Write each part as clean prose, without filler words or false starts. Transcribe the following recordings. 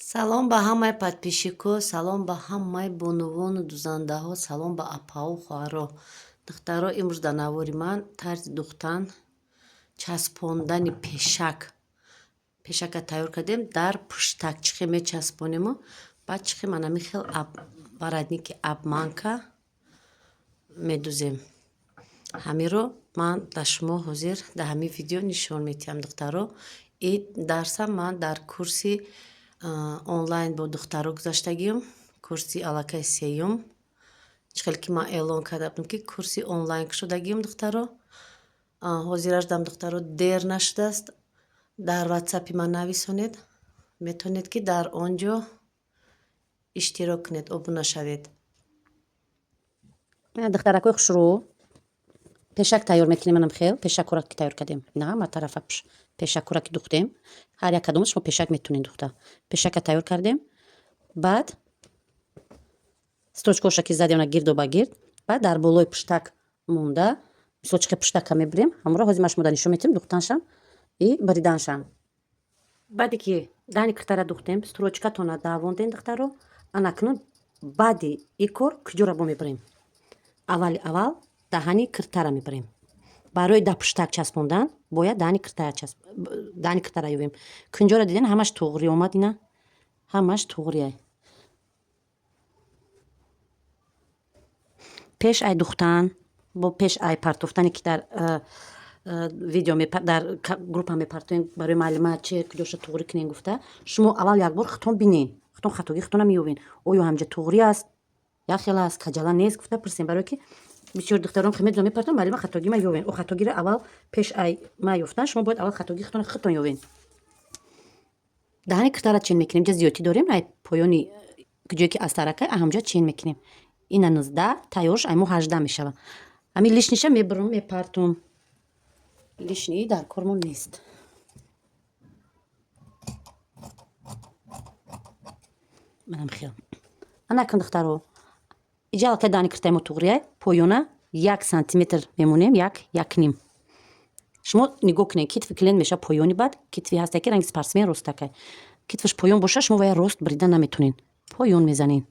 Салом ба ҳамаи подписчикҳо, салом ба ҳамаи бонувону дузандаҳо, салом ба апаҳо, хоҳаро. Духтаро, имрӯз дар навори ман тарзи духтан, часпондани пешак. Пешака тайёр кардем, дар пуштак чихе мечаспонему, баъд чихе манами хел воротники обманка медузем. Ҳамиро ман дар шумо ҳозир дар ҳамин видео нишон медиҳам, духтаро. И дарса ман дар курси онлайн бо духтаро гузаштагиам, курси аллакай сеюм. Чӣ хел ки ман эълон карда будам, ки курси онлайн кушодагиам, духтаро. Ҳозираждам, духтаро, дер нашудааст. Дар ватсапи ман нависонед, метавонед, ки дар он ҷо иштирок кунед, обуна шавед. Духтаракои хушрӯ, пешак тайёр мекунем. Манам хел пешакҳоро ки тайёр кардем, ина ҳама тарафа пешакҳоро ки духтем, ҳар як кадомаш шумо пешак метавонед духта. Пешака тайёр кардем, баъд строчкаҳоша ки задем гирду ба гирд, баъд дар болои пуштак монда, мисол чӣ хел пуштака мебирем, ҳамро ҳозир ман шумода нишон метиҳам, духтаншам и бриданшам. Баъде ки дани киртара духтем, строчкатона давондем, духтаро, анакнун баъди и кор куҷоро бо мебирем? Аввали аввал даҳани киртара мебарем. Барои да пуштак часпондан бояд даҳани киртара ёбем. Кунҷоро диден, ҳамаш туғри омад, ина ҳамаш туғрия. Пеш ай духтан, бо пеш ай партофтане ки дар видео дар группа мепартоем, барои маълима че куҷоша туғрӣ кунем гуфта, шумо аввал якбор хитон бинен, хитон хатогӣ хитона меёбен, оё ҳамҷа туғрӣ аст, як хел аст, каҷала нест гуфта пурсем. Барое ки бисёр духтарон хе мепартон, маълима, хатогӣ ма ёвен. О хатогиро аввал пеш ай ма ёфтан шумо бояд аввал хатогии хитона хитон ёвен. Даҳани киртара чен мекунем. Ҷа зиёдтӣ дорем, ай поёни ҷое ки аз таракай, ҳамҷа чен мекунем. Ина 19 тайёрш, ай мо 18 мешава. Ҳамин лишниша мебурам, мепартум, лишний дар кормон нест. Манам хел анакун, духтаро, иҷа аллакай даҳани киртаи мо туғрия. Поёна 1 сантиметр мемонем, як, як ним. Шумо нигоҳ кунед, китфи клиент меша поёни, баъд китфи ҳаста ки ранги спортсмен ростакай, китфаш поён боша, шумо вая рост брида наметонед, поён мезанед.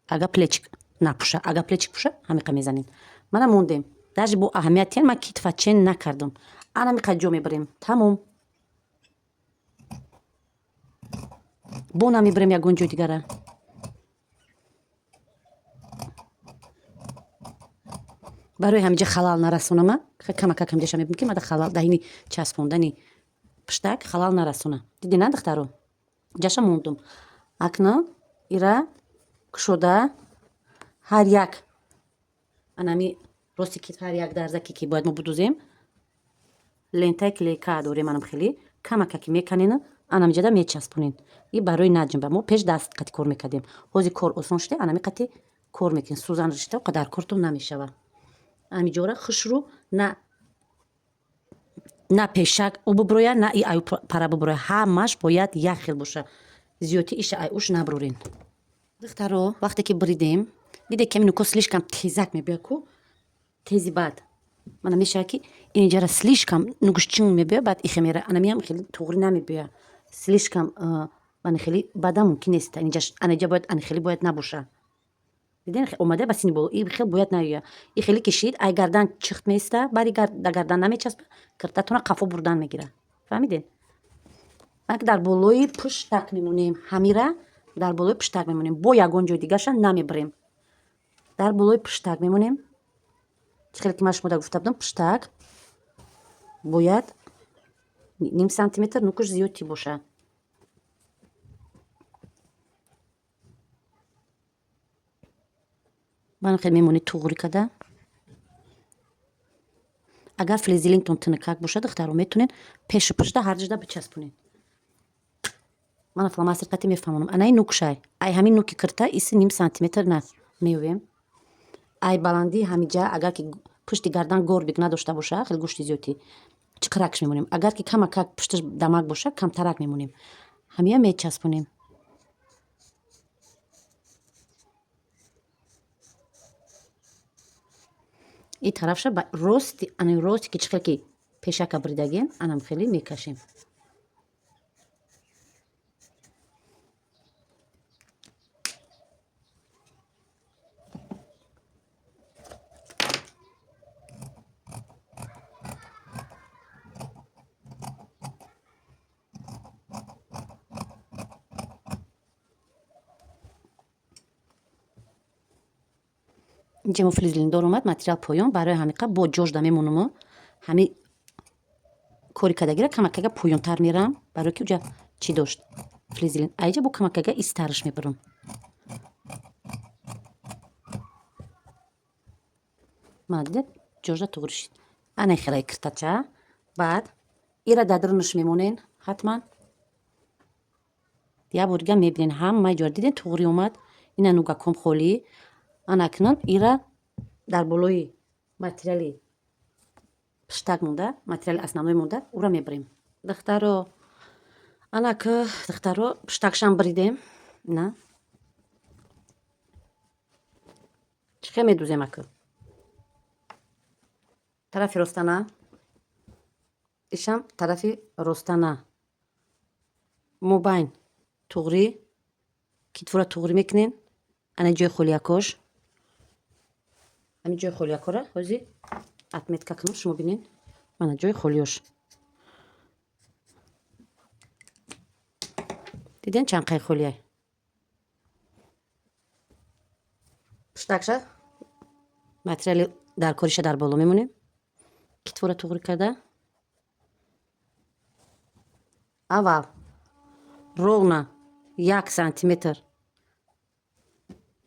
Агар плечик напуша, агар плечик пуша, ҳамиқа мезанед. Мана мондем, даже бо аҳамиятиян ман китфа чен накардам, анамиқа ҷо мебарем, тамом. Бо намебарем ягон ҷои дигара. Барои ҳамиҷа халал нарасонама, камакак ҳамҷаша мебинем, ки мада халал даҳини часпондани пуштак халал нарасона. Диди на, духтаро, ҷаша мондум. Акнун ира кушода, ҳар як анами рости китф, ҳар як дарзаке ки бояд мо будузем, лентаи клейка дорем, анам хеле камакаки меканена, анамиҷада мечаспонем. И барои наҷумба. Мо пеш даст қати кор мекардем, ҳозир кор осон шуда, анами қати кор мекунем. Сӯзан ришта қадар кортон намешава. Ҳамиҷора хушрӯ на на пешак ӯ бубуроя, на и аю пара бубуроя, ҳамаш бояд як хел боша. Зиёдти иша ай уш набурорен. Духтаро, вақте ки бридем, диде ки ҳамин нуко слишком тезак мебояд ку, тези баъд мана мешавад, ки инҷара слишком нугушчин мебояд, баъд ихе мера, анамиам хеле туғрӣ намебояд, слишком мана хеле баъдан мумкин нест. Анаҷа бояд ана хеле бояд набоша. Диден, омада ба сини боло, и хел бояд наоя. И хеле кишид, ай гардан чихт меиста, бари да гардан намечаспа, киртатона қафо бурдан мегира. Фаҳмидед? Ак дар болои пуштак мемонем, ҳамира дар болои пуштак мемонем, бо ягон ҷои дигаша намебарем, дар болои пуштак мемонем. Чӣ хеле ки ман шумода гуфта будам, пуштак бояд ним сантиметр нукуш зиёдтӣ боша. Ман хел мемонед туғрӣ када. Агар флизелинтон тинакак бошад, духтаро, метонед пешу пушта ҳар ҷода бичаспонед. Мана фломастер қати мефаҳмонам. Анаи нукшай, ай ҳамин нуки кирта иси ним сантиметр на меёвем. Ай баландии ҳамиҷа, агар ки пушти гардан горбик надошта боша, хеле гӯшти зиёдтӣ, чиқиракш мемонем. Агар ки камакак пушташ дамак боша, камтарак мемонем, ҳамия мечаспонем. И тарафша ба рости, ана рости ки чӣ хел ки пешака бридагем, анам хеле мекашем. Инҷа мо флизелиндор омад, материал поён, барои ҳамиқа бо ҷожда мемонуму ҳами кори кардагира камакага поёнтар мерам, барое ки уҷа чӣ дошт флизелин. Айҷа бо камакага истараш мебарам. Мана дидед, ҷожда туғри шид. Ана хелай киртача. Баъд ира дар дурунаш мемонен ҳатман. Як бор дига мебинен, ҳамаи ҷора диден, туғри омад. Ина нугаком холӣ. Ана акнун ира дар болои материали пиштак монда, материали основной монда, ура мебарем. Духтаро, ана ки духтаро, пиштакшам бридем. На чӣ хел медузем аку? Тарафи ростана, ишам тарафи ростана, мобайн туғрӣ, китфура туғрӣ мекунем. Ана ҷои холиякош, ҳамин ҷои холиякора ҳозир отметка кунам, шумо бинед. Мана ҷои холиёш, диден, чанд қай холияй. Пуштакша материали дар кориша дар боло мемонем, китфора туғрӣ карда. Аввал ровно 1 сантиметр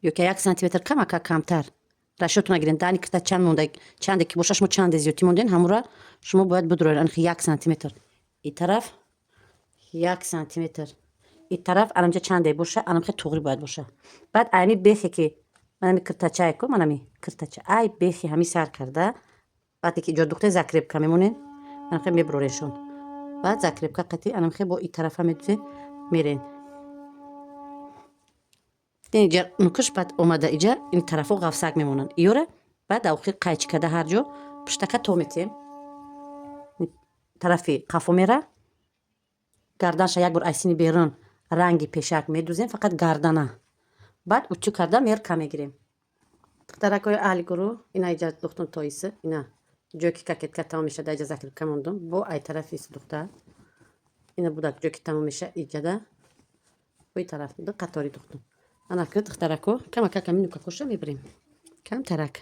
ёки 1 сантиметр камака камтар расчётона гирен. Дани кита чанд монда, чанде ки боша, шумо чанде зиёдтӣ монден, ҳамура шумо бояд бидуроед. Анхи 1 сантиметр и тараф, 1 сантиметр и тараф, анамҷа чанде боша, анамхе туғрӣ бояд боша. Баъд ами бехе ки манами киртачае ку, манами киртача, ай бехи ҳами сар карда, вақте ки иҷо духте, закрепка мемонен, анамхе мебурореншон. Баъд закрепка қати анамхе бо и тарафа медузен, мерен. Иҷа нукуш баъд омада, иҷа ин тарафо ғафсак мемонанд. Иёра баъд охир қайчи карда ҳар ҷо пуштака то метиҳем. Тарафи қафо мера, гарданша як бор айсини берун ранги пешак медузем, фақат гардана. Баъд утюг карда мерка мегирем. Духтаракои аҳли гурӯҳ, ина иҷа духтун тоиса, ина ҷое ки кокетка тамом мешавад, иҷа закрепка мондум. Бо ай тарафи иси духта, ина будак, ҷое ки тамом меша, иҷада бои тараф ду қатори духтун. Анаки духтарако, камака ками нукакоша мебирем, камтарак.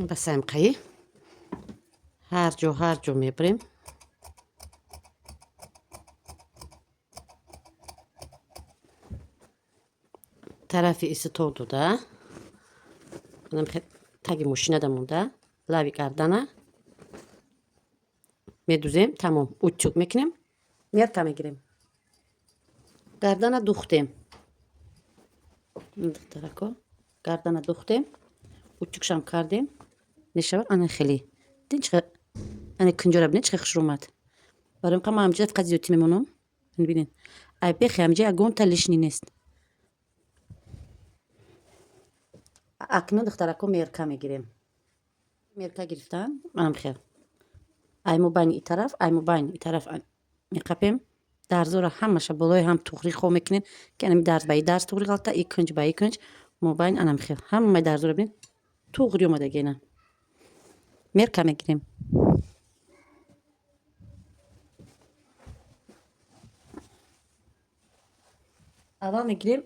Ба самқаи ҳар ҷо, ҳар ҷо мебирем. Тарафи иститоб дода, таги мошинада монда, лави гардана медузем, тамом, утюг мекунем, мерка мегирем. Гардана духтем, духтарако, гардана духтем, утюгшам кардем, мешавад ана хеле. Дин чӣ, ана кунҷора бинед, чӣ хушрӯ омад. Барои ма ҳамҷа фақат зиёдтӣ мемонам. Бинед, ай бехи ҳамҷа ягонта лишний нест. Акнун, духтарако, мерка мегирем. Мерка гирифтан манам хел ай мобайни и тараф, ай мобайни и тараф меқапем. Дарзора ҳамаша болои ҳам туғрӣ хо мекунем, ки анами дарз ба и дарз туғрӣ ғалта, и кунҷ ба и кунҷ, мобайн анам хел ҳамаи дарзора бинед, туғрӣ омадагина. Мерка мегирем. Аввал мегирем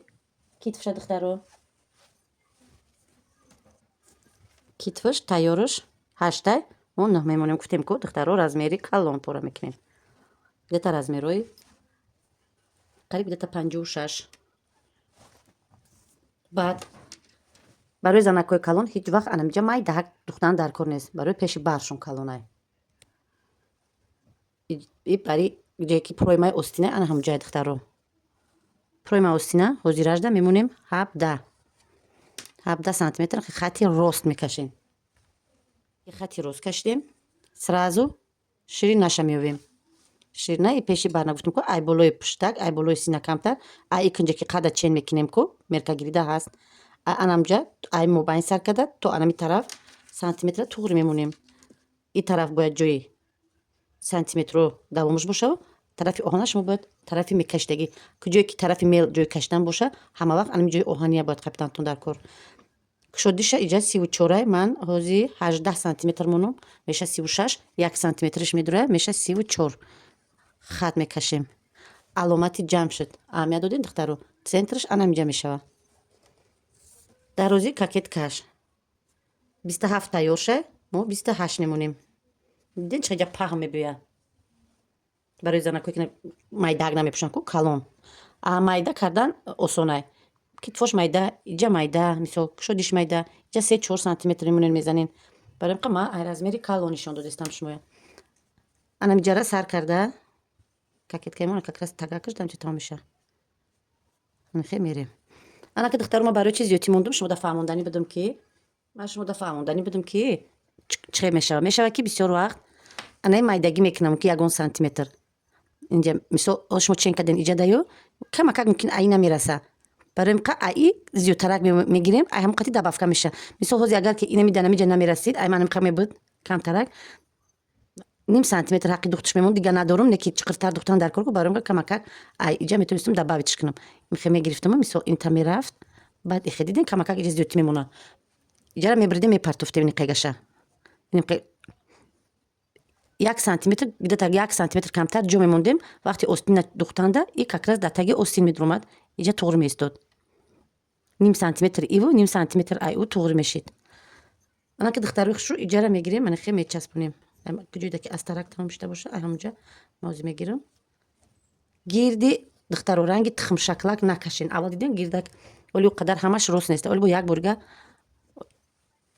китфша, духтаро. Китфш тайёрш ҳаштай, мо нӯҳ мемонем. Гуфтем ку, духтаро, размери калон пора мекунем, где-то размерои қариб где-то 56. Баъд барои занакҳои калон ҳеҷ вақт анамиҷа майдаҳак духтан дар кор нест, барои пеши баршон калонай. И бари ҷое ки проймаи остина, ана ҳамон ҷоя, духтаро, пройма остина ҳозиражда мемонем 17, 17 сантиметр хати рост мекашем. Хати рост кашидем, сразу ширинаша меёвем. Ширинаи пеши барна гуфтем ку, ай болои пуштак, ай болои сина камтар, ай и кунҷа ки қада чен мекунем ку, меркагирида ҳаст, ай анамҷа, ай мобайн сар карда то анами тараф сантиметра туғри мемонем. И тараф бояд ҷои сантиметро давомаш бошаву тарафи оҳана шумо бояд тарафи мекашидагӣ, ҷое ки тарафи мел ҷои кашидан боша, ҳама вақт анами ҷои оҳания бояд қапидантон дар кор. Кушодиша иҷа 34-ай, ман ҳозир 18 сантиметр монум, меша 36, 1 сантиметриш медурая, меша 34. Хат мекашем. Аломати ҷамъ шуд. Аҳамият додем, духтаро? Центраш анамиҷа мешавад. Дарозии кокеткаш 27 тайёр ша, мо 28 мемонем. Диден, чӣ ҷа паҳн мебиёяд. Барои занакое ки майдаак намепӯшанд ку, калон. А майда кардан осонай. Китфош майда, иҷа майда, мисол, кушодиш майда, иҷа 3-4 сантиметр мемонен, мезанен. Барои ин ма ай размери калон нишон додистам шумоя. Анамиҷара сар карда кокеткаи мо как раз тагакаш дамҷа тамом мешавад. Хе мерем. Анака, духтаро, ма барои чи зиёдтӣ мондум? Шумо да фаҳмонданӣ будам, ки ман шумо да фаҳмонданӣ будам, ки чӣ мешавад. Мешавад, ки бисёр вақт анаи майдагӣ мекунам, ки ягон сантиметр инҷа, мисол, шумо чен карден иҷа даю, камакак мумкин аи намераса. Барои ин аи зиёдтарак мегирем, ай ҳамон қати добавка меша. Мисол, ҳозир агар ки инами данамиҷа намерасид, ай ман ҳамиқа мебуд, камтарак ним сантиметр ҳаққи духташ мемонд, дига надорум, не ки чиқиртар духтан дар кор ку. Барои камакак ай иҷа метавонистам добавитьш кунам. Михе мегирифтам, мисол, инта мерафт, баъд ихе дидем, камакак иҷа зиёдтӣ мемонад. Иҷара мебиридем, мепартофтем иниқегаша 1 сантиметр, где-то 1 сантиметр камтар ҷо мемондем. Вақти остина духтанда и как раз дар таги остин медуромад, иҷа туғри меистод. Ним сантиметр иву ним сантиметр ай ӯ туғри мешид. Анаки, духтарои хушрӯ, иҷара мегирем, манихе мечаспонем. Куҷоида ки астарак тамом шуда боша, ай ҳамонҷа мозӣ мегирам. Гирди, духтаро, ранги тухмшаклак накашен. Аввал дидем гирдак, оли ӯ қадар ҳамаш рост нест. Оли бо як борга,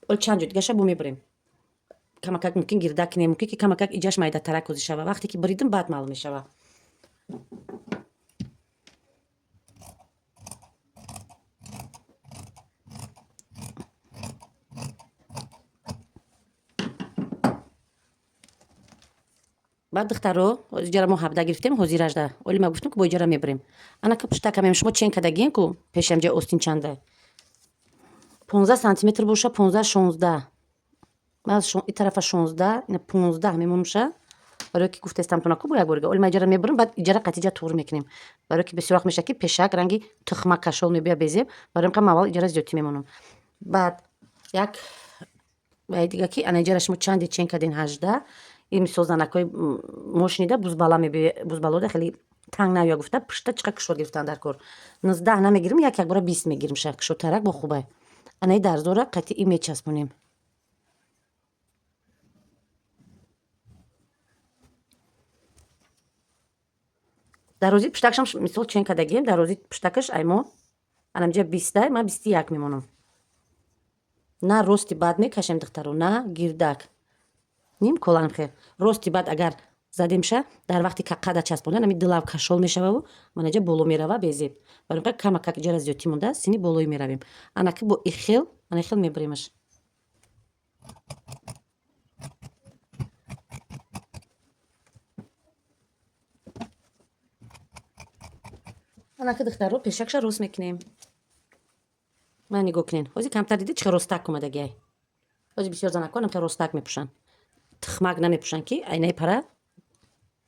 оли чанд ҷо дигаша бо мебарем. Камакак мумкин гирдак не, мумкин ки камакак иҷаш майдатарак ҳозир шава. Вақте ки бридим, баъд маълум мешава. Баъд, духтаро, иҷара мо 17 гирифтем, ҳозир 18. Оли ма гуфтем, ки бо иҷара мебарем. Анака, пуштакамем, шумо чен кардагиен ку, пешамҷа остин чанда? 15 сантиметр боша, 15, 16. И тарафа 16, ина 15 мемонуша. Барое ки гуфтестам туна ку, бо як борига оли ма иҷара мебарам, баъд иҷара қатиҷа туғри мекунем. Барое ки бисёр вақт мешавад, ки пешак ранги тухма кашол мебояд, безеб. Барои ин аввал иҷара зиёдтӣ мемонам. Баъд як дига, ки ана иҷара шумо чанде чен карден? 18. Ин мисол, занакҳои мошинида бузбала бузбалода хеле танг наоя гуфта, пушта чиқа кушод гирифтан дар кор. 19 намегирим, як як бора 20 мегирим ша, кушодтарак бо хубай. Анаи дарзора қатъи мечаспонем. Дарозии пуштакашам, мисол, чен кардагием. Дарозии пуштакаш ай мо анамҷа 20-дай, ман 21 мемонам. На рости бад мекашем, духтаро, на гирдак, ним коланам хел рости бад. Агар задемша, дар вақти қада часпондан ами дилав кашол мешававу манаҷа боло мерава, безеб. Барои камакак иҷара зиёдтӣ монда, сини болои меравем. Анаки бо ихел, ана хел мебаремаш. Анаки, духтаро, пешакша рост мекунем. Ман нигоҳ кунен, ҳозир камтар дидед, чӣ ростак омадагиай. Ҳозир бисёр занакон ҳамхел ростак мепӯшанд, тухмак намепӯшанд, ки айнаи пара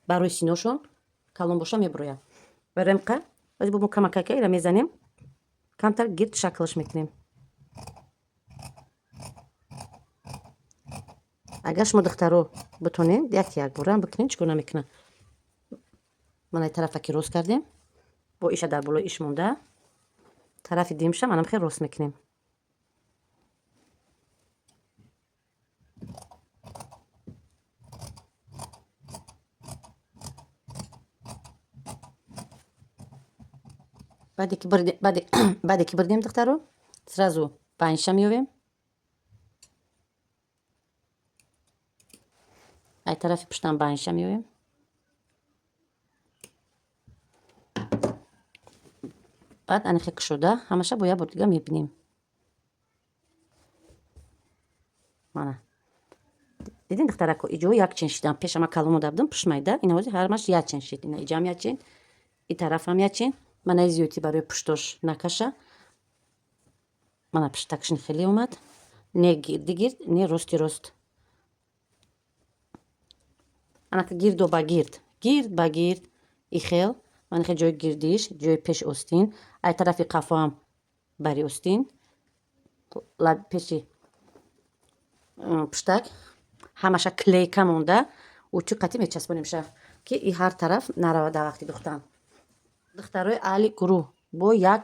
барои синошон калон боша, мебурояд. Барои қа ҳозир бо мо камакака ира мезанем, камтар гирд шаклаш мекунем. Агар шумо, духтаро, битонед, як як бора бикунед, чӣ кор намекунад. Мана тарафа ки рост кардем, бо иша дар болои иш монда, тарафи димша манам хел рост мекунем. Баъде ки бирдем, духтаро, сразу панҷша меёвем. Ай тарафи пуштам панҷша меёвем. Баъд анихе кушода ҳамаша бо як бор дига мебинем. Мана, дидин, духтарако, иҷо якчен шидам. Пешама калон мода будам, пушт майда, ина ҳозир ҳамаш якчен шид. Ина иҷам якчен, и тарафам якчен. Манаи зиёдтӣ барои пуштош накаша. Мана, пуштакшин хеле омад, не гирди гирд, не рости рост. Анака, гирдо ба гирд, гирд ба гирд, ихел. Манихе ҷои гирдиш, ҷои пеш остин, ай тарафи қафоам бари остин, пеши пуштак ҳамаша клейка монда, утюг қатӣ мечаспонемша, ки и ҳар тараф нарава дар вақти духтан. Духтарои аҳли гурӯҳ, бо як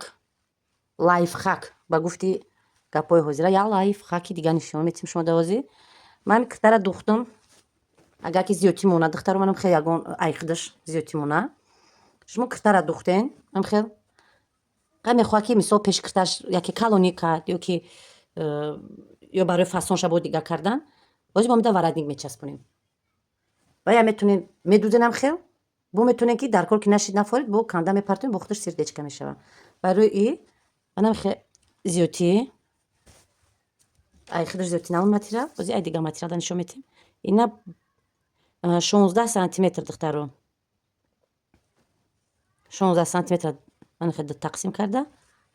лайфхак, ба гуфти гапҳои ҳозира, як лайфхаки дига нишон метим шумо давозӣ. Ман киртара духтам, агар ки зиёдтӣ мона, духтаро, манам хел ягон айхидаш зиёдтӣ мона. Шумо киртара духтен, ам хел қа мехоҳад, ки мисол пеши кирташ яке калонӣ кард ё ки ё барои фасонша бо дига кардан. Бози мо мида воротник мечаспонем ва я метонем медузенам хел, бо метонем, ки дар кор ки нашид, нафорид, бо канда мепартоем, бо худаш сердечка мешавад. Барои и манам хе зиёдтӣ, ай худаш зиёдтӣ намон материал. Бози ай дига материал нишон метем. Ина 16 сантиметр, духтаро, 16 сантиметр ман хе тақсим карда,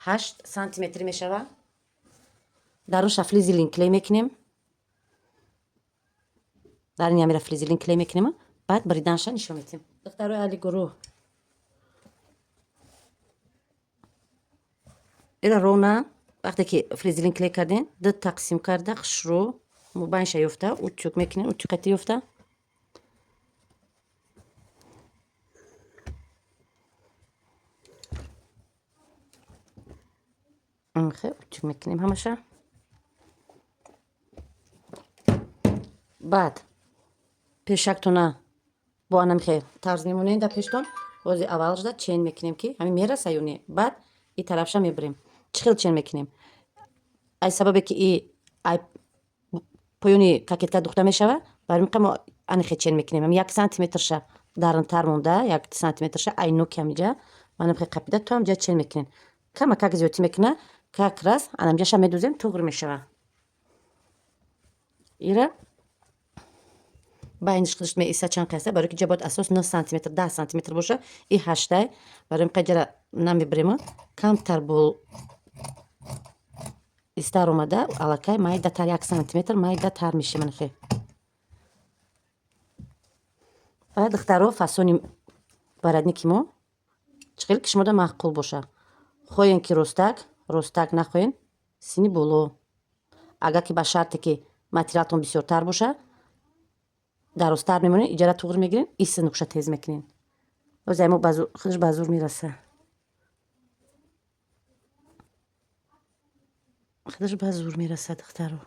8 сантиметр мешавад. Даруша флизелин клей мекунем, дар ин амира флизелин клей мекунем, баъд бриданша нишон метем. Духтарои аҳли гурӯҳ, ира рона вақте ки флизелин клей кардем, ду тақсим карда, хушрӯ мубайнша ёфта утюг мекунем, утюг қати ёфта. Утюг мекунем ҳамаша. Баъд пешактона бо анамихе тарз мемонем дар пештон. Бози аввал шуда чен мекунем, ки ҳамин мераса ё не. Баъд и тарафша мебирем. Чӣ хел чен мекунем? Аз сабабе ки и ай поёни кокетка духта мешава, барои мо анихе чен мекунем. 1 сантиметрша дарунтар монда, 1 сантиметрша ай нуки ҳамиҷа манамихе қапида то ҳамҷа чен мекунем. Камакак зиёдтӣ мекуна, как раз анамҷаша медузем, туғри мешава. Ира байниш худаш меиса чанд қайса, барои ки ҷа бояд асос 9 сантиметр, 10 сантиметр боша, и ҳаштай. Барои қа ҷара намебирем, камтар бо истар омада, аллакай майдатар, 1 сантиметр майдатар меша манхе. Баъд, духтаро, фасони воротники мо чӣ хел ки шумода маъқул боша. Хоҳем ки ростак, ростак, нахоҳем сини боло. Агар ки ба шарте ки материалтон бисёртар боша, дарозтар мемонед, иҷара туғри мегирем, иси нукша тез мекунем. Боз мо худаш ба зур мераса, худаш ба зур мераса, духтаро.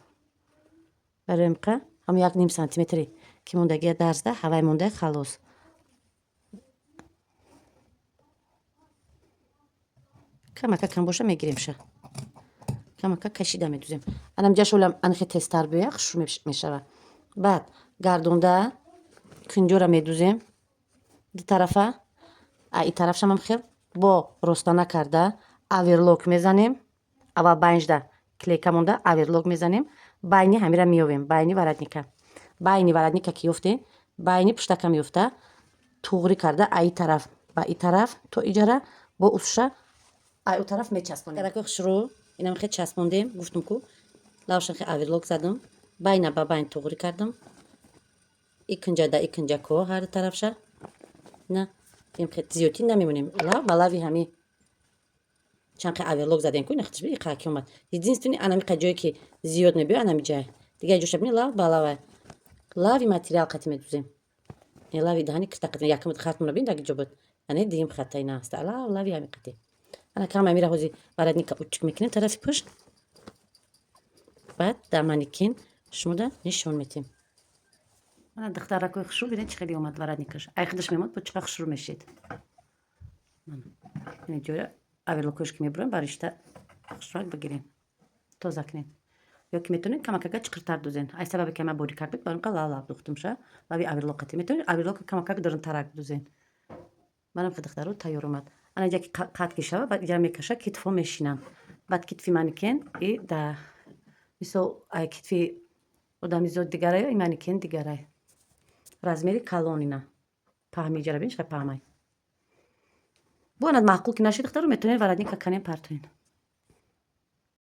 Барои қа ҳам як ним сантиметре ки мондагия дарзда ҳавай монда, халос. Камака кам боша, мегиремша, камака кашида медузем. Анамҷашолам анхе тезтар биёя, хушрӯ мешава. Баъд гардонда кунҷора медузем ду тарафа, а и тарафшамам хел бо ростана карда оверлок мезанем. Аввал байнжда клейка монда оверлок мезанем, байни ҳамира меёвем, байни воротника. Байни воротника ки ёфтем, байни пуштака меёфта, туғрӣ карда аи тараф ба и тараф то иҷара, бо усша ай у тараф мечаспонем. Каракои хушрӯ, инам хе часпондем. Гуфтум ку, лавшан хе оверлок задам, байна ба байн туғрӣ кардам, и кунҷа да и кунҷа ко ҳар тарафша. На зиёдтӣ намемонем, лав ба лави ҳами чанд оверлок задем ку, инахтиш иқаки омад. Единственный анами қа ҷое ки зиёд мебиёй, анами ҷай. Дигар ҷоша бини, лав ба лавай, лави материал қати медузем, лави даҳани кирта қати. Якм хатмона бин, даги ҷо буд, ане дуюм хатта ина аста, лав лави ҳами қати. Ана кам амира ҳози воротника утюг мекунем тарафи пушт, баъд дар манекен шумода нишон метем. Мана, духтаракои хушрӯ, бинед, чӣ хеле омад воротникаш. Ай худаш мемонад, бо чӣ хушрӯ мешед. Ин ҷоя оверлокош ки мебурем, баришта хушрӯак бигирем, тоза кунед. Ё ки метавонед камакага чиқиртар дузен. Ай сабабе ки ма борикак буд, барои лав лав духтумша, лави оверлок қати. Метавонед оверлока камакак дурунтарак дузен. Манам ки, духтаро, тайёр омад. Ана иҷа ки қат ки шава, баъд иҷа мекаша, китфо мешинам. Баъд китфи манекен и да мисол ай китфи одами зод дигарай, и манекен дигарай, размери калон. Ина паҳми иҷара бин, чиқа паҳмай. Бо анад маъқул ки нашид, духтаро, метавонед воротника канем, партоен.